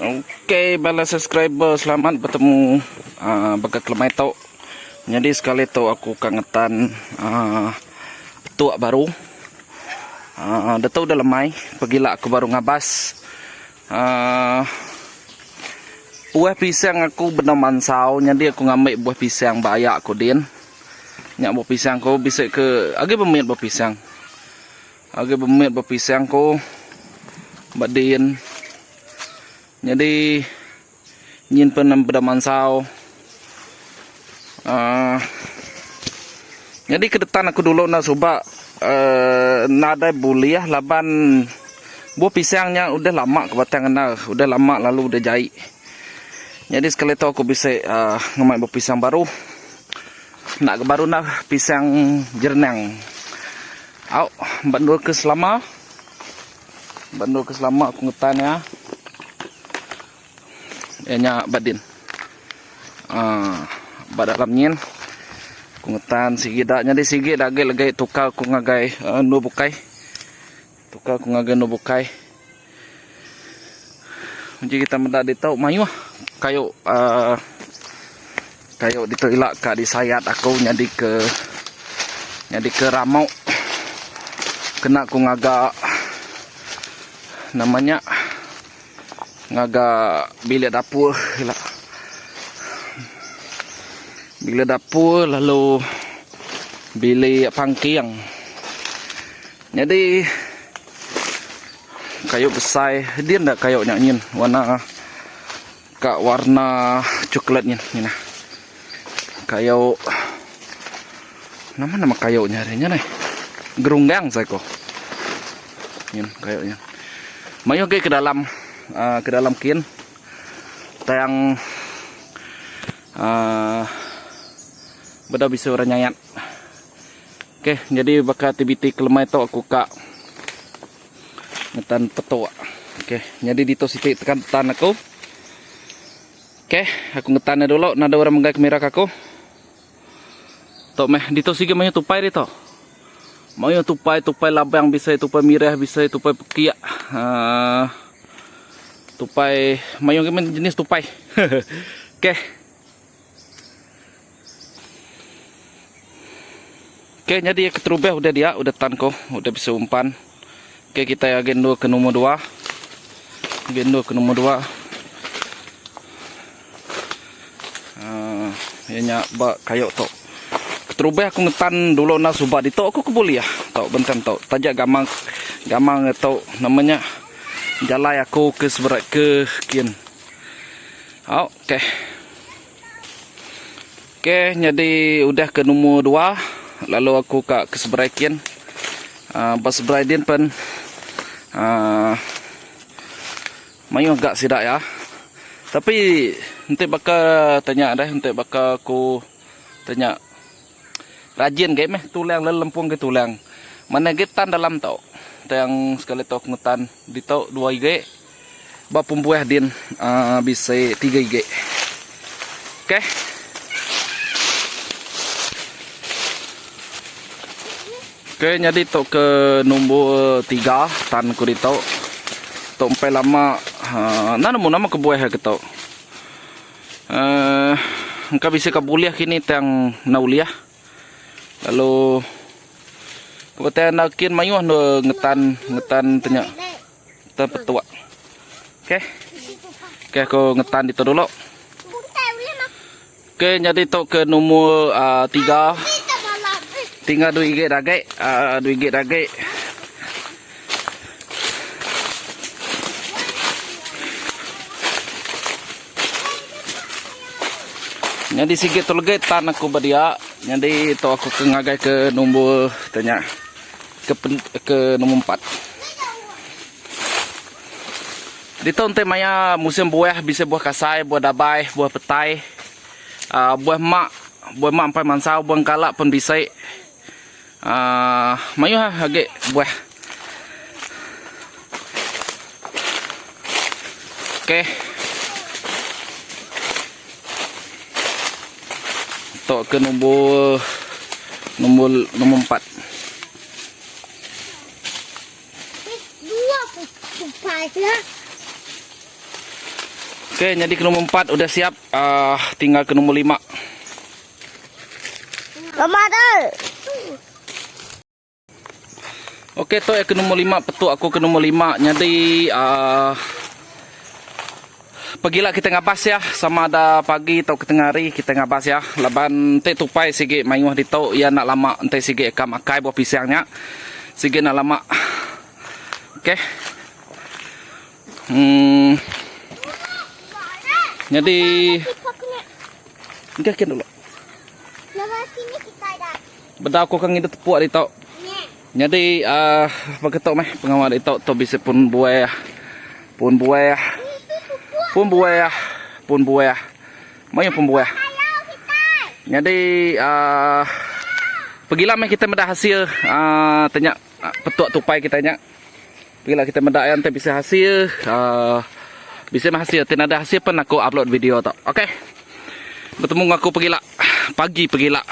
Okey bala subscriber selamat betemu uh, baka kelemai tu. Jadi sekali tu aku ka ngetan uh, petuk baru. Uh, dah tu dah lemai, pegila aku baru ngabas. Uh, buah pisang aku benam mansau, jadi aku ngambil buah pisang ba ayak aku din. Nya buah pisang aku bisi ke agi bemit buah pisang. Agi bemit ba pisang ko ba din. Nyadi nyin pen peda mansau. Aaa nyadi ke detan aku dulu enda suba aaa nadai bulih laban buah pisang nya udah lama ke batang enda udah lama lalu udah jai. Nyadi sekali tu aku bisi aaa ngemai buah pisang baru. Enda ke baru enda pisang jerenang. Au ba endur ke selama. Ba endur ke selama aku ngetan iya. Iya nya ba din. Aaa ba dalam nyin aku ngetan sigi da nyadi sigi da agi legi tukar ku ngagai endur bukai. Tukar ku ngagai endur bukai. Uji kita meda ditu mayuh kayu uhh kayu ditu ila ka disayat aku nyadi ke nyadi ke ramo kena ku ngaga nama nya ngaga bilik dapur ila. Bilik dapur lalu bilik pangking. Nyadi kayu besai din da kayu nya nyin warna ka warna coklat nyin nyin ah. Kayu nama nama kayu nya ari nya neh gerunggang sai ko. Nyin kayu nya. Mayuh agi ke dalam uhh ke dalam kin tang uhh beda bisi orang nyayat. Okey, jadi baka aktiviti ke lemai tu aku ka ngetan petuk. Okey, jadi ditu siti tekan tan aku. Okey, aku ngetan nya dulu nadai orang megai kamera ke aku. Tu meh ditu sigi mayuh tupai ditu. Mayuh tupai, tupai labang bisai, tupai mirah bisai, tupai pekik. Aaa tupai mayuh agi meh jenis tupai. Okey. Okey nyadi keterubah udah dia udah tan ko udah bisi umpan. Okey kitai agi endur ke nombor dua. Agi endur ke nombor dua. Aaa iya nya ba kayu tu. Keterubah aku ngetan dulu enda suba ditu aku ke bulih tu benten tu taja gamang gamang tu nama nya jalai aku ke seberai ke kin. Au okey. Okey nyadi udah ke nombor dua lalu aku ka ke seberai kin uhh ba seberai din pen uhh mayuh ga sida iya. Tapi enti baka tanya deh enti baka ku tanya rajin agi meh tulang lelempung agi tulang. Manah agi tan dalam tu tang sekali tu aku ngetan ditu dua igi. Ba pembuah din uhh bisi tiga igi. Okey. Okey nyadi tu ke nombor tiga tan ku ditu. Tu empai lama uhh enda nemu nama kebuah ke tu. Uhh engka bisi ka bulih kini tang enda ulih. Lalu kebetulan enda kin mayuh ne ngetan ngetan te nya. Ngetan petua. Okey. Okey aku ngetan ditu dulu. Okey nyadi tu ke nombor uh, tiga. Tinggal dua igi dah agi. Uh, dua igi dah agi. Nyadi sigi tu legi tan aku ba dia. Nyadi tu aku ke ngagai ke nombor tanya ke ke nombor empat. Ditu enti maya musim buah bisi buah kasai, buah dabai, buah petai, uhh buah mak, buah mak empai mansau, buah engkala pun bisi. Uhh mayuh agi buah. Okey. Tok ke nombor nombor nombor empat. Dua tupai lah. Okey, nyadi ke nombor empat udah siap. Uh, tinggal ke nombor lima. Lama tu. Okey, tu ke nombor lima petuk aku ke nombor lima. Nyadi uh, pagila kita ngabas ya sama ada pagi atau ke tengah hari kita ngabas ya. Laban enti tupai sigi mayuh ditu iya enda lama enti sigi ka makai buah pisang nya. Sigi enda lama. Okey. Hmm. Jadi Engkah kin dulu. Bedau aku kang ngidup tepuk ditu. Nyadi uh, beketu meh pengawa ditu tu bisi pun buah. Pun buah. Pun buah. Pun buah. Mayuh pun buah. Nyadi uh, pegila meh kita meda hasil uh, tanya petuk tupai kita nya. Pegila kita meda iya enti bisi hasil uh, bisi meh hasil ti nadai hasil pen aku upload video tu. Okey. Betemu enggau aku pegila. Pagi pegila.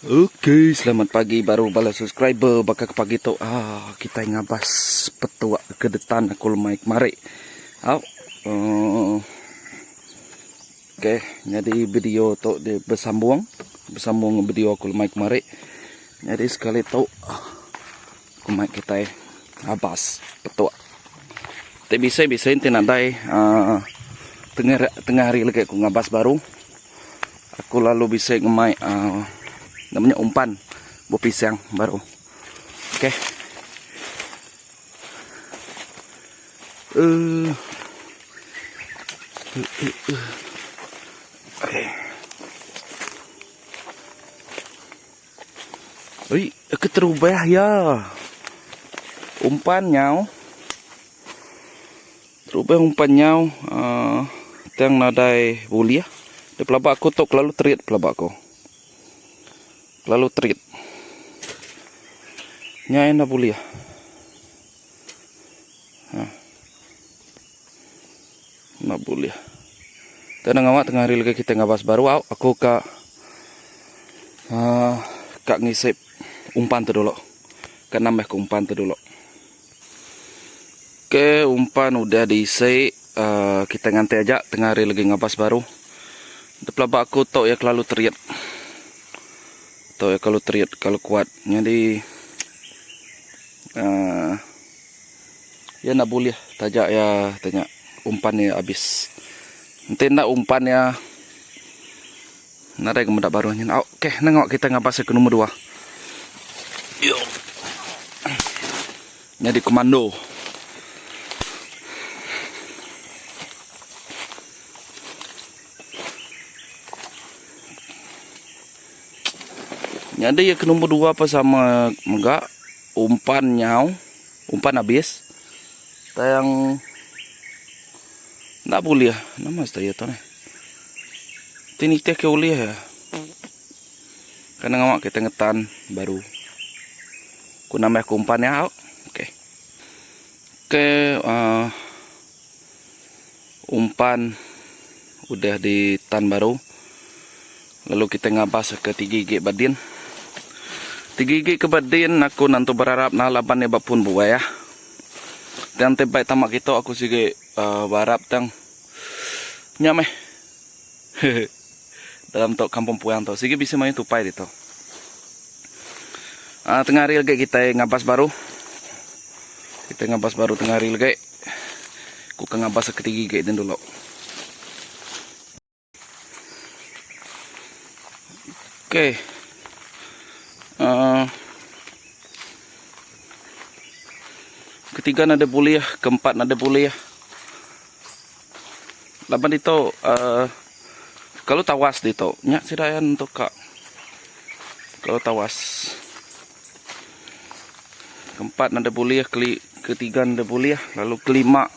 Okey, selamat pagi baru bala subscriber baka ke pagi tu. Ah, kitai ngabas petuk ke detan aku lemai kemari. Au. Uh, okey, nyadi video tu di bersambung, bersambung video aku lemai kemari. Nyadi sekali tu aku mai kitai ngabas petuk. Ti bisi bisi ti nadai aaa tengah tengah hari lagi aku ngabas baru. Aku lalu bisi ngemai aaa nama nya umpan buah pisang baru. Okey. Uh. Uh, uh, uh. Okey. Oi, keterubah ya. Umpan nyau. Terubah umpan nyau uh, tang nadai bulih. Dia pelaba aku tu kelalu terit pelaba aku. Kelalu terit. Nya enda bulih. Ha. Enda bulih. Tang ngawa tengah hari lagi kita ngabas baru au aku ka uh, ka ngisip umpan tu dulu. Ka nambah ke umpan tu dulu. Ke umpan udah diisi uh, kita nganti aja tengah hari lagi ngabas baru. Enti pelaba aku tu iya kelalu terit. Tu iya kelalu terit, kelalu kuat. Nyadi uh, iya enda bulih taja iya tanya umpan iya abis. Enti enda umpan iya nadai ke meda baruh nyin. Okey nengok kita ngabas ke nombor dua. Yo. Nyadi komando. Nyadi iya ke nombor dua pun sama mega umpan nyau, umpan habis. Tang enda bulih nama sida iya tu neh. Ti nitih ke ulih iya. Kena ngawa kita ngetan baru. Ku nambah ku umpan ya. Okey. Okey uh, umpan udah ditan baru. Lalu kita ngabas ke tiga igi badin. Tiga igi ke badin aku nantu berharap nah laban iya ba pun buai ah. Tang ti bai tama kitu aku sigi uh, berharap tang nya meh. Dalam tu kampung puang tu sigi bisi mayuh tupai ditu. Uh, tengah hari lagi kitai ngabas baru. Kitai ngabas baru tengah hari lagi. Ku ka ngabas ke tinggi agi din dulu. Okey. Uh, ketiga nada bulih, keempat nada bulih. Laban ditu uhh kalau tawas ditu nya sida iya nentu ka kalau tawas. Keempat nanda bulih keli ketiga nanda bulih lalu kelima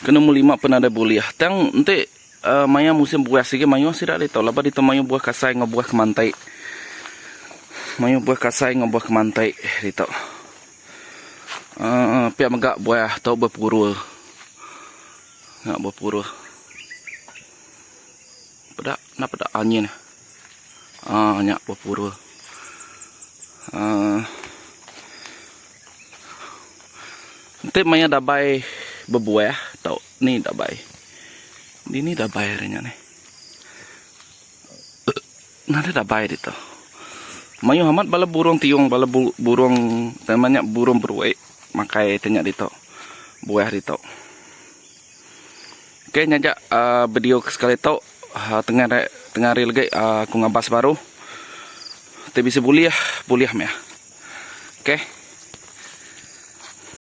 ke nombor lima pun nadai bulih. Tang enti uhh maya musim buah sigi mayuh sida ditu laban ditu mayuh buah kasai enggau buah kemantai. Mayuh buah kasai enggau buah kemantai ditu. Aaa pia mega buah tau bepurul. Nya bepurul. Peda enda peda anyin. Aaa nya bepurul. Aaa. Enti maya dabai bebuah tau ni dabai. Dini dabai ari nya nih. Nadai dabai ditu. Mayuh amat bala burung tiung bala burung nama nya burung beruik makai ti nya ditu. Buah ditu. Okey nya aja uhh video ke sekali tu uhh tengah tengah hari legi uhh aku ngabas baru. Ti bisi bulih, bulih mih. Okey.